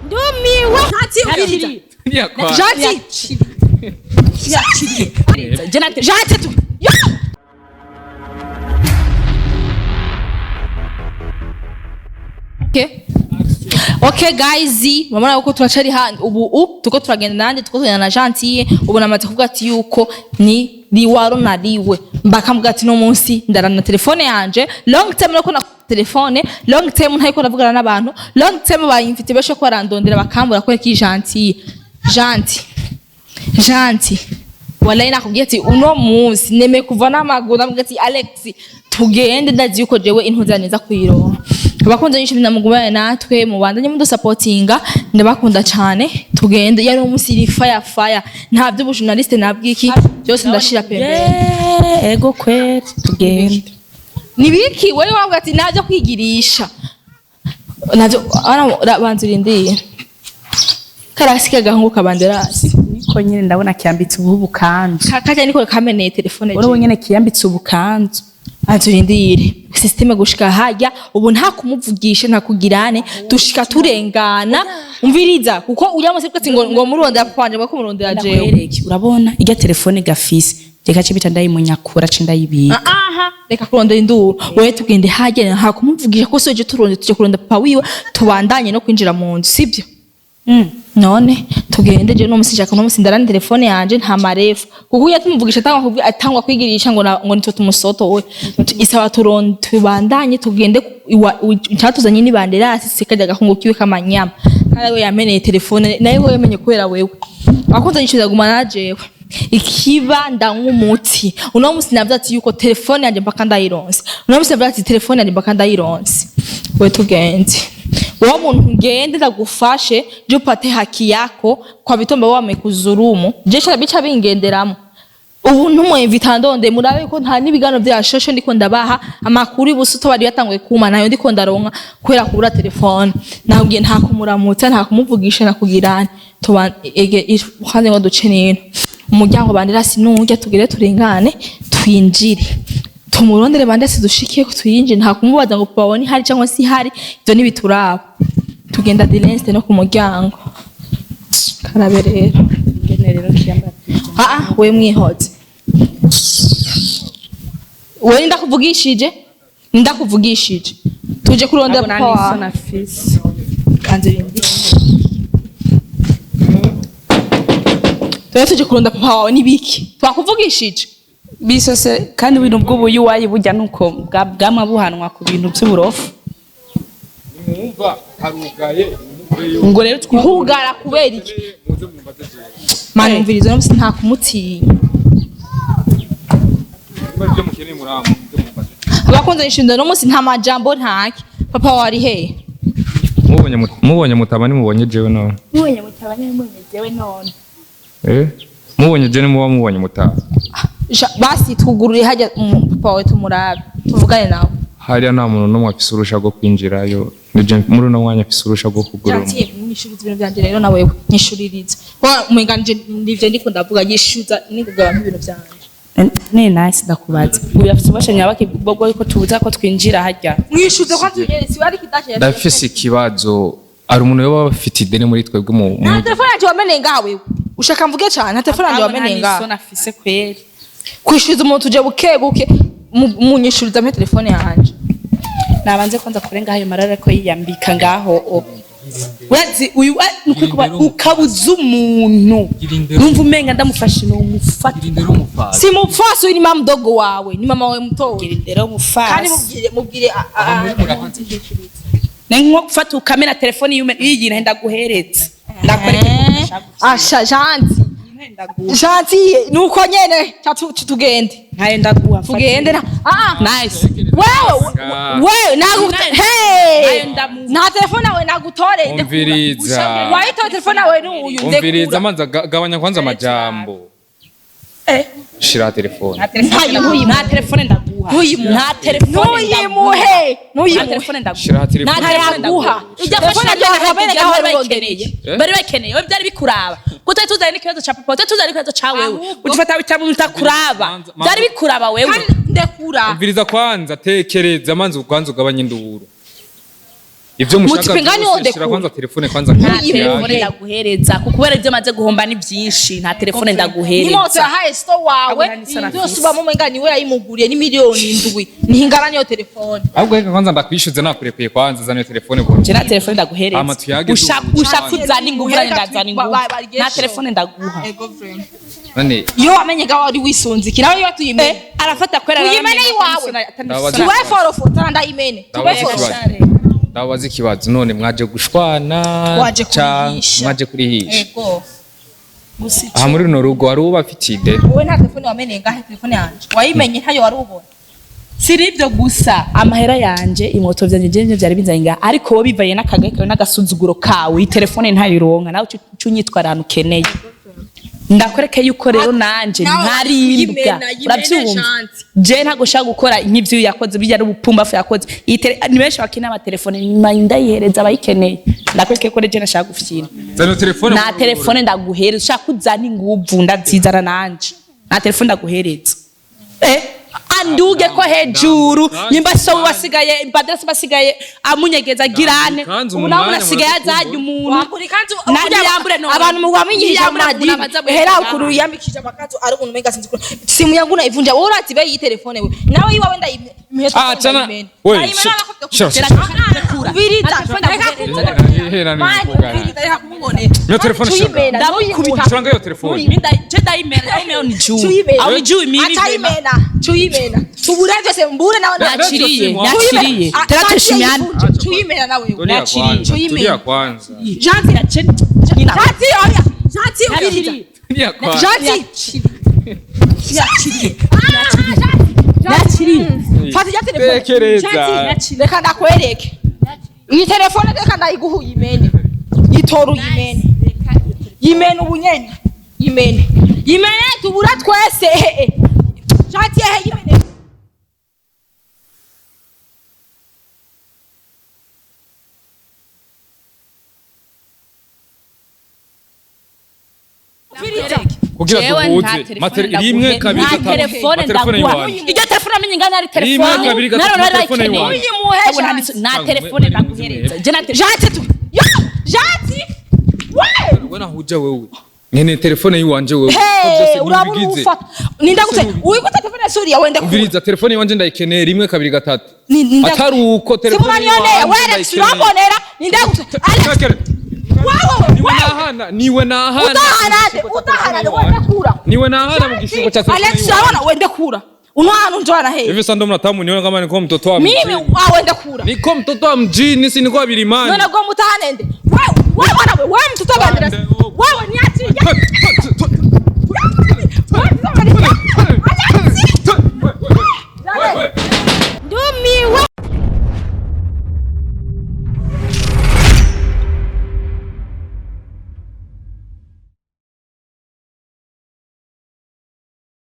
Ndumiwe. Ntatsiyumviriza. Ntiyakwa. Janti. Janti tu. Yo! Okay. Okay guys, murabona ko turacari handi ubu tuko turagenda nande tuko tugenda na Gentille. Ubu namaze kuvuga ati yuko ni riwaro nariwe mbakamuga ati no munsi ndarana telefone yanje long time nako na telefone long time ntayiko ndavugana n'abantu long time bayimfite beshe ko barandondera bakambura ko ki Gentille. Gentille Gentille, wallahi nakubwiye ati uno munsi nemeye kuva n'amaguru, ndamubwira ati Alex tugende, ndazi yuko jewe intuza neza kuyironka. Abakunzi nyinshi ndamugumane natwe mubandanye mudusapotinga, ndabakunda cyane. Tugende, yari umunsi iri fire fire, nta by'ubujournaliste nabwiki byose ndashira pembeni. Ego kweri, tugende. Nibiki wewe wavuga ati ntabyo kwigirisha ntabyo ara banza urindiye karasi kagahungu kabanderasi. Niko nyene ndabona kiyambitse ubu bukanzu. Kajya niko kameneye telefone. Urabona nyene kiyambitse ubukanzu. Aturindire systeme gushika hajya ubu nta kumuvugisha nta kugirane dushika turengana. Umviriza kuko ujya munsi twese ngo murondera kwanje ngo kumurondera jewe. Ndakwereke, urabona irya telefone gafise reka ce bita ndayimunyakura ce ndayibika. Aha reka kurondera induru wewe, tugende hajya nta kumuvugisha ko soje turonde tuje kurondera papa wiwe tubandanye no kwinjira mu nzu, sibyo? None tugende je no musi shaka no musi ndarana telefone yanje nta marefu kuko uya tumuvugisha atangwa kwigirisha ngo ngo nitwe tumusoto we isaba turon tubandanye tugende icyatuzanye ni banderasi sikajya gahungu kiwe kamanyama kandi we yameneye telefone naye we yamenye kubera wewe akunze nyishyuza guma na jewe ikiba ndanywa umuti. Uno musi navuze ati yuko telefone yanje mpaka ndayironse. Uno musi navuze ati telefone yanje mpaka ndayironse. We tugende wowe muntu ngende ndagufashe je upate haki yako kwa bitomba wamekuzurumu je sha bica bingenderamo. Ubu ntumwemvita ndonde murabe ko nta n'ibiganiro vya shosho ndiko ndabaha amakuru y'ubusuto bari yatanguye kuma nayo ndiko ndaronka kubera kubura telefone. Nabwiye nta kumuramutsa nta kumuvugisha na kugirana tuba ege hanze ngo duce nino umuryango bandera sinujya tugere turengane twinjire tumurondere bandese dushikiye ko tuyinjire nta kumubaza ngo papa ni hari cyangwa si hari, ivyo ntibituraba. Tugenda direct no ku muryango karabe rero. Ingene rero kiyambara. Ah, we mwihoze we ndakuvugishije ndakuvugishije tuje kurondera Abona papa wawe. n'isoni afise. Kanze bindi tuje kurondera papa wawe nibiki twakuvugishije. Bisose kandi ibintu bw'ubuyu wayi burya nuko bwama buhanwa ku bintu by'uburofu. Mwumva harugaye muveyo. Ngo rero Hugara kubera iki? Muze mumbaze jewe. Mana umviriza no nta kumutinya. Niba ibyo mukeneye muramu muze mumbaze. Abakunze inshinda no munsi nta majambo ntaki papa wawe ari hehe? Mubonye mutaba nimubonye jewe none. Mubonye mutaba nimubonye jewe none. Mubonye jewe nimuba mubonye mutaba. Basi twugurure hajya papa wawe tumurabe tuvugane nawe. Hariya nta muntu n'umwe afise urusha rwo kwinjirayo. Nije muri uno mwanya afise urusha rwo kugura. Jantiye mwishuriza ibintu byanje rero na wewe nyishuririza kwa mwinganje ndivyo ndiko ndavuga yishuza nikugabanya ibintu byanje. Ne nice ndakubaza. Uyu afise ubasha nyabaki bwo yuko tubuza ko twinjira harya. Mwishuze kwa tunyere si wari kidaje. Ndafise ikibazo ari umuntu yoba afite ideni muri twebwe mu Nta telefone yanje wameneye ngaha wewe ushaka mvuge cyane nta telefone yanje wameneye ngaha. Isoni afise kweri. Kwishyuza umuntu tuje buke buke munyishuriza mpe telefone yanje. Nabanze kwanza kurenga ayo marara ko yiyambika ngaho o. Urazi uyu nukuri kuba ukabuza umuntu. Numva umenga ndamufashe no mufata. Si mupfasi uyu ni mama mdogo wawe ni mama wawe mutoyi. Girindero Kandi mufasi. mubwire mubwire Ne nko gufata ukamena telefone yume iyi nenda guhereza. Ndakwereka asha Janti Janti nuko nyene tugende. Ntayo ndaguha. Tugende na Nice. Wewe wewe nagu hey Nayo ndamu- nta telefone yawe nagutoreye. Umviriza. Wayitoye telefone yawe n'uyu. Umviriza manza gabanya kwanza amajambo. Shira telefone. Nta telefone ndaguha. Ntuyimuhe. Nta telefone ndaguha. Ntuyimuhe. Nta Ntuyimuhe. telefone ndaguha. Shira telefone. Nta telefone ndaguha. Ijya Telefone fasha ndaguha, bari bene bari gaho bakeneye. Eh? Bari bakeneye. We byari bikuraba. Kuko tuzanye n'ikibazo ca papa, tuzanye n'ikibazo ca wewe. Ugifata wita mutakuraba. Byari bikuraba wewe. Kandi ndekura. Umviriza kwanza tekereza manza kwanza ugabanye induru. Ivyo mushaka Mutipe ngani byose, wode shira kure. kwanza telefone kwanza Nta kuri telefone yaje. ndaguhereza kuko kubera ibyo maze guhomba ni byinshi, nta telefone N'imoto ndaguhereza. yahaye sto wawe Abona ni sana byose afise. ubamo umenga niwe yayimuguriye ni 7 miliyoni ntingana niyo telefone. Ahubwo reka kwanza ndakwishyuze nakurekuye, kwanza zana iyo telefone bro. Je nta telefone ndaguhereza. Hama tuyage Ushaka duhuze. ushaka uzana inguvu, Reka ndazana inguvu. Nta telefone ndaguha. None Iyo wamenye ga wari wisunze iki nawe iyo tuyimene. Arafata kwera. Uyimene iwawe. Ndabaza- Tuwe forofo tarandayimene tuwe Ndabaza forofo. ikibazo. Ndabaza ikibazo, none mwaje gushwana Waje canke kurihisha. mwaje kurihisha? Ego. Aha muri runo rugo hari uwo bafitiye ideni? Wowe nta telefone wamenye ngahe? Telefone yanje wayimenye ntayo wari ubona. Si ibyo gusa, amahera yanje, imoto vyanje, je vyari binzanye ngaha, ariko wowe bivaye n'akagaye kawe n'agasuzuguro kawe, iyi telefone ntayironka nawe uca unyitwara ahantu ukeneye. Ndakwereke yuko rero nanje Nawe ntaribwa. yimena, yimene Urabyumva? Janti. Je ntabwo ushaka gukora nk'ivyo yakoze, bijya n'ubupumbafu yakoze. Iyi ni benshi bakina amatelefone nyuma ndayihereza abayikeneye. Ndakwereke ko rero je nashaka gufyina. Zana iyo telefone. Nta telefone ndaguhereza. Ushaka uzana inguvu ndazizana nanje. Nta telefone ndaguhereza. Anduge ko hejuru nyimba so wasigaye badresi basigaye amunyegeza girane. Kanzu Ubu mu nawe mwanya unasigaye muraza azajya umuntu. Wambura ikanzu. Na- niyambure none. Abantu mubamenyesha Niyambure amadini umuntu amaze hera guhera. ukuntu yambikije amakanzu ari umuntu umenga sinzi ukuntu simu yangu naivunja. Wowe urazi be iyi telefone we nawe iwawe ndayimene. Ah, chana. We, shira, shira. Ubiriza reka kumubona. Hera ni Mani, mukobwa. ubiriza reka kumubona. Niyo telefone shira. Tuyimena. Ndamukubita. Shira ngayo telefone. Je ndayimena, ndayimena ni juu. Tuyimena. Au ni juu mimi. Atayimena tuyimena tubure byose mbure nawe. Nakiriye, Tuyimena. nakiriye. Ah, Tera tushimiane. Tuyimena nawe. Tulia Nakiriye. kwanza. Tuyimena. Tulia kwanza. Janti Janti oya Janti ubiriza. Tulia kwanza. Janti Nakiriye. Nakiriye. Fata ijya telefone. Tekereza. Janti, reka ndakwereke iyi telefone, reka ndayiguha uyimene, yitora uyimene, yimene ubunyene, yimene, yimene tubura twese ehe. Janti ehe yimene. Kugira Jewe nta duhuze. telefone 1 ndaguhe. 2 Nta 3. telefone Telefone ndaguha. iwanje. Iryo telefone amenye ingana ari Rimwe, telefone. kabiri, gatatu, Naro nari telefone ayikeneye. iwanje. Uyimuhe, Ahubwo nta telefone ndaguhereza. Je nta telefone. Janti tu yo Janti we. Wewe nahuja wewe. Nkeneye telefone yiwanje wewe. Ko Hey, byose urabona ntubigize. ufata nindagute wiguta telefone suriya wende kure. Umviriza, telefone yiwanje ndayikeneye, 1 2 3. Ni- Atari uko telefone Simumanione yiwanje wewe ndayikeneye. urambonera nindagute Alex wewe Niwe wewe nahana, niwe nahana. utahanade utahanade wende kura. Niwe nahana mu gishingo cha telefone. Alex yiwanje. urabona wende kura uno hantu njwana he. Hivi sasa ndo mnatamu nione kama niko mtoto wa Mimi mjini. ah wende kura. Niko mtoto wa mjini, si niko Bilimani. None go mutahanende wewe wewe mwana we